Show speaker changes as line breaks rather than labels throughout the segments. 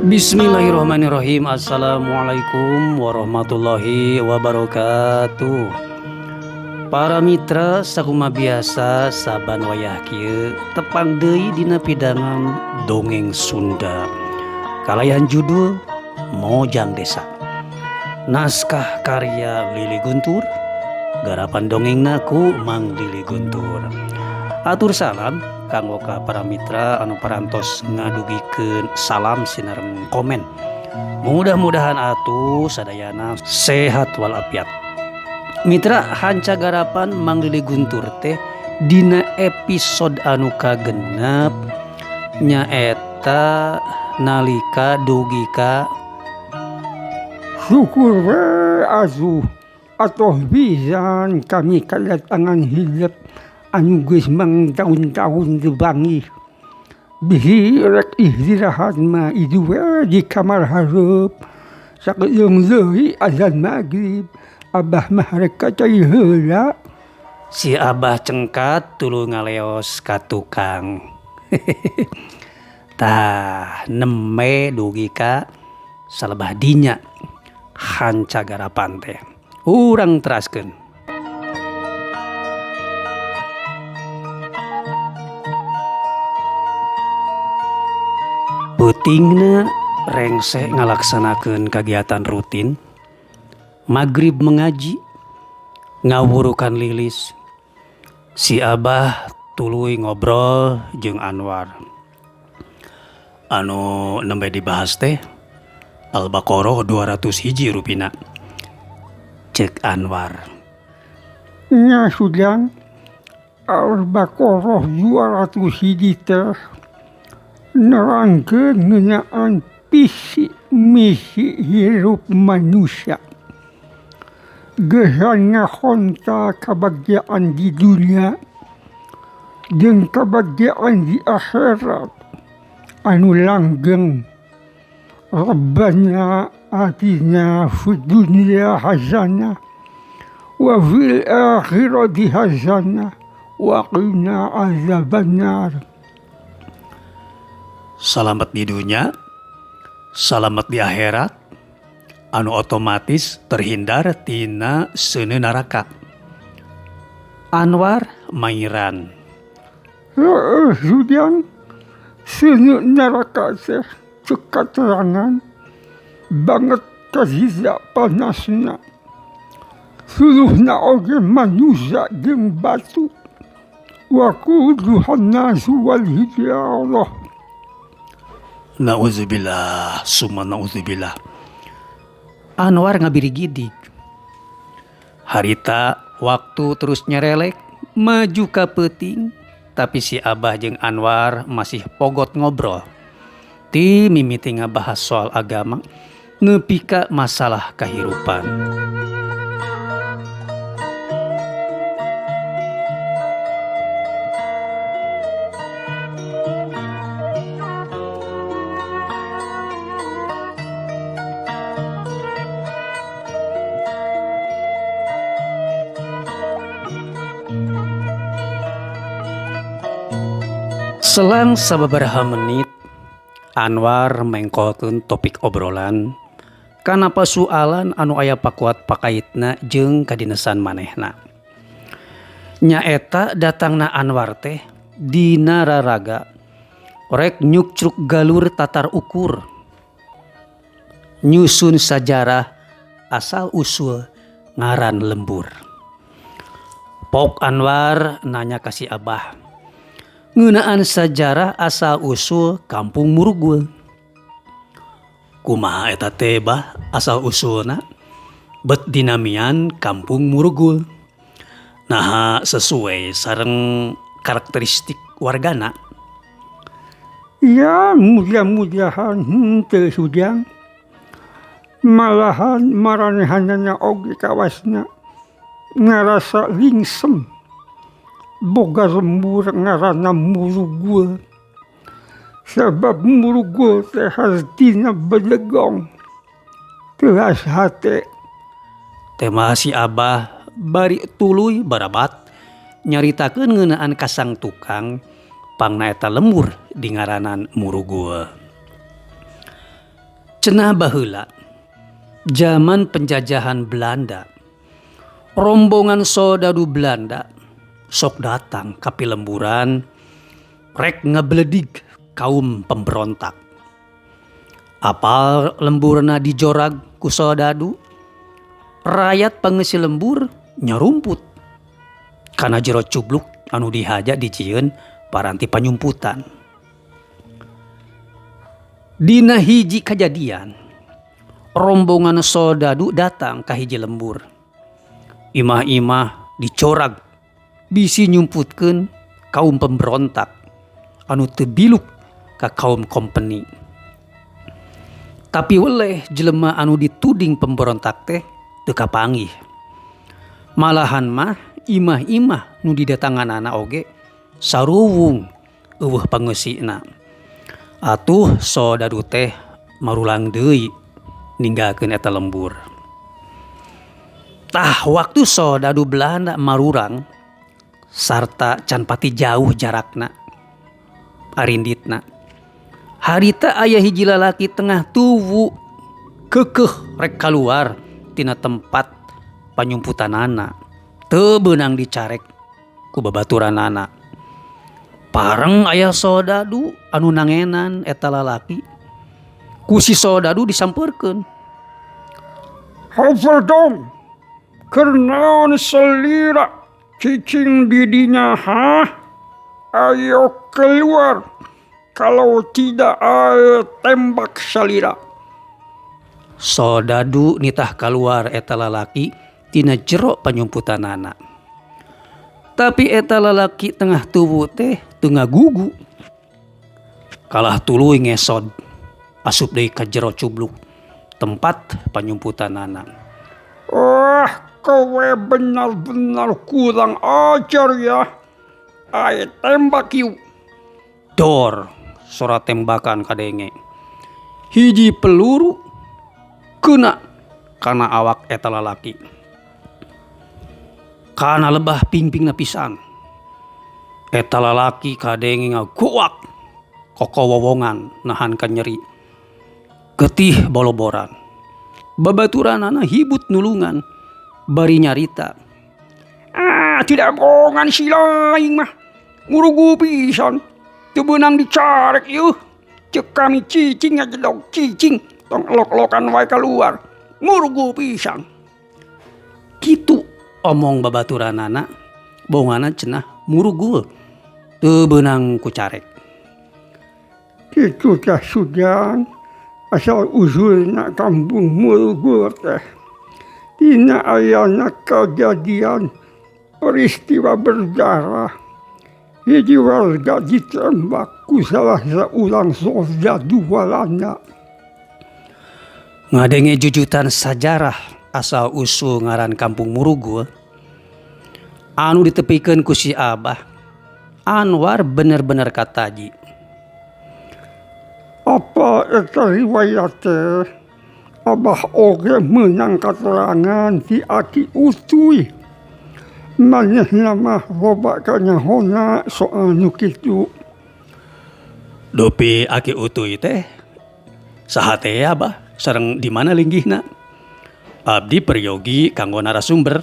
Bismillahirrahmanirrahim. Assalamualaikum warahmatullahi wabarakatuh. Para mitra sakumaha biasa saban wayah kieu tepang deui dina pidangan dongeng Sunda kalayan judul Mojang Desa. Naskah karya Lili Guntur, garapan dongengna ku Mang Lili Guntur. Atur salam kanggo ka para mitra anu parantos ngadugikeun salam sinareng komen. Mudah-mudahan atuh sadayana sehat walafiat. Mitra hanca garapan Mang Lili Guntur teh dina episode anu kagenep nyaeta nalika dugi ka
Syukur we asuh atoh pisan kami kadatangan hilep anu geus mangtaun-taun teu panggih. Bisi rek istirahat mah itu we di kamar hareup. Sakedeung deui azan magrib abah mah rek ka cai heula.
Si abah cengkat tuluy ngaleos ka tukang. Tah nembe dugi ka salebah dinya hanca garapan teh. Urang teraskeun. Peutingna rengse ngalaksanakeun kagiatan rutin, magrib mengaji, ngawurukan lilis. Si abah tuluy ngobrol jeung Anwar. Anu nembe dibahas teh Al-Baqarah 201 rupina. Cek Anwar.
Nya sudang Al-Baqarah 201 teh nerangkeun ngeunaan visi misi hirup manusia. Geus ngahontal kabagjaan di dunia jeung kabagjaan di akhirat anu langgeng. Rabbana atina fid dunya hasanah wa fil akhirati hasanah wa qina azabannar.
Salamet di dunia, salamet di akhirat, anu otomatis terhindar tina seuneu neraka. Anwar mairan.
Heeh sudang seuneu neraka teh cek katerangan banget kasisa panasna. Suluhna oge manusia jeung batu. Wa quduhan nasu wal hijarah.
Nauzubillah, summa nauzubillah. Anwar ngabirigidig. Harita waktu terus nyerelek maju ka peuting, tapi si abah jeung Anwar masih pogot ngobrol. Ti mimiti ngabahas soal agama, nepi ka masalah kahirupan. Selang sababaraha menit, Anwar mengkolkeun topik obrolan kana pasualan anu aya pakuat pakaitna jeung kadinesan manehna. Nyaeta datangna Anwar teh dina raraga rek nyukcruk galur tatar ukur, nyusun sajarah asal usul ngaran lembur. Pok Anwar nanya ka si abah ngeunaan sajarah asal usul kampung Murugul. Kumaha eta teh bah asal usulna? Bet dinamian kampung Murugul. Naha sesuai sareng karakteristik wargana.
Ya mudah-mudahan henteu sudang. Malahan maranehanana oge kawasna ngarasa lingsem. Boga lembur ngaranna Murugul. Sabab Murugul teh hartina bedegong. Teuas hate.
Tema si abah bari tuluy barabat nyaritakeun ngeunaan kasang tukang pangna eta lembur di ngaranan Murugul. Cenah baheula zaman penjajahan Belanda, rombongan soldadu Belanda sok datang ka pilemburan rek ngebledig kaum pemberontak. Apal lemburna dijorag ku soldadu, rayat pangeusi lembur nyarumput kana jero cubluk anu dihaja dijieun paranti panyumputan. Dina hiji kajadian, rombongan soldadu datang ka hiji lembur. Imah-imah dicorag bisi nyumputkeun kaum pemberontak anu teu biluk ka kaum kompeni. Tapi weleh jelema anu dituding pemberontak teh teu kapanggih. Malahan mah imah-imah nu didatanganana oge saruwung eueuh pangeusina. Atuh soldadu teh marulang deui ninggalkeun eta lembur. Tah waktu soldadu Belanda marurang sarta can pati jauh jarakna arinditna. Harita aya hiji lalaki tengah tuwu keukeuh rek kaluar tina tempat panyumputanana. Teu beunang dicarek ku babaturanana. Pareng aya soldadu anu nangenan eta lalaki. Ku si soldadu disampeurkeun.
Hoverdom, keur naon selira cicing di dinya, ha? Ayo keluar, kalau tidak ayo tembak salira.
Soldadu nitah keluar eta lalaki tina jero panyumputanana. Tapi eta lalaki tengah tubuh teh teu ngagugu. Kalah tuluy ngesod asup deui ka jero cubluk tempat panyumputanana.
Wah, kowe benar-benar kurang ajar ya. Ayo tembak yuk.
Dor, suara tembakan kadenge. Hiji peluru kena kana awak eta lalaki. Kana lebah pingpingna pisan. Eta lalaki kadenge ngagoak kokowowongan nahan ka nyeri. Getih boloboran. Babaturanana hibut nulungan bari nyarita.
Ah, tidak bohongan si lain mah. Murugu pisan. Teu beunang dicarek ieu. Ceuk kami cicing aja dong, cicing. Tong elok-elokan wae keluar. Murugu pisan.
Kitu omong babaturanana, bongana cenah murugul. Teu beunang ku carek.
Kitu tah Sudan asal usulna kampung Murugul teh. Tina ayana kejadian peristiwa berdarah. Hiji warga ditembak ku salah seorang soldadu Walanda.
Ngadenge jujutan sajarah asal usul ngaran kampung Murugul anu ditepikeun ku si Abah, Anwar bener-bener kataji.
Apa eta riwayat teh? Abah oge meunang katerangan ti Aki Utuy. Manehna mah loba kanyahona soal nu kitu.
Dupi Aki Utuy teh saha teh Abah? Sareng di mana linggihna? Abdi peryogi kanggo narasumber.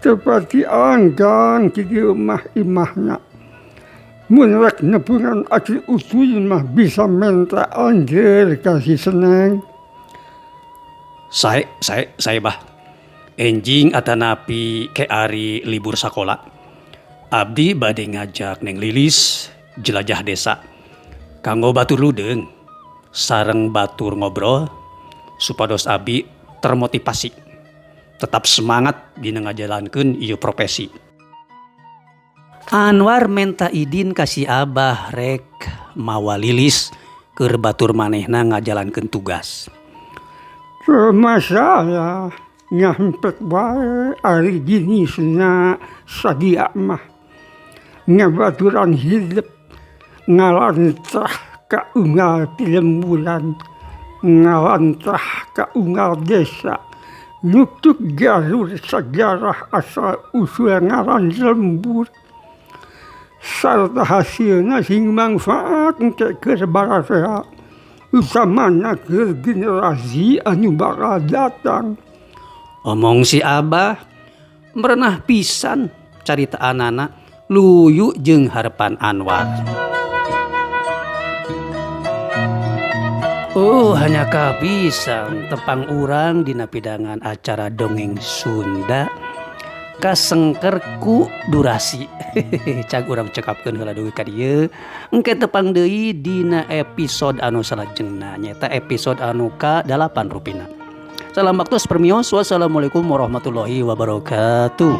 Teu pati anggang ti dieu mah imahna. Mun rek nepungan Aki Utuy mah bisa menta anjir ka si Seneng.
Sae, sae, sae bah. Enjing atanapi ke ari libur sakola. Abdi bade ngajak Neng Lilis jelajah desa. Kanggo batur ludeung sareng batur ngobrol supados abdi termotivasi. Tetap semangat dina ngajalankeun ieu profesi. Anwar menta idin ka si Abah rek mawa Lilis keur batur manehna ngajalankeun tugas.
Teu masalah nyampet wae ari jinisna sadia mah. Ngabaturan hidup ngalantrah ka unggal pilemburan, ngalantrah ka unggal desa. Nutuk jalur sejarah asal usul ngaran lembur. Sarta hasilna sing mangfaat engke keur barasea. Utamana keur generasi anu bakal datang.
Omong si Abah merenah pisan caritaanana luyu jeung harepan Anwar. Oh hanya kapisan tepang urang dina pidangan acara dongeng Sunda kasengker ku durasi. Cag urang cekapkeun heula dugi ka dieu engke tepang deui dina episode anu salajengna nyaeta episode anu ka-8 rupina. Salam baktos permios, wassalamualaikum warahmatullahi wabarakatuh.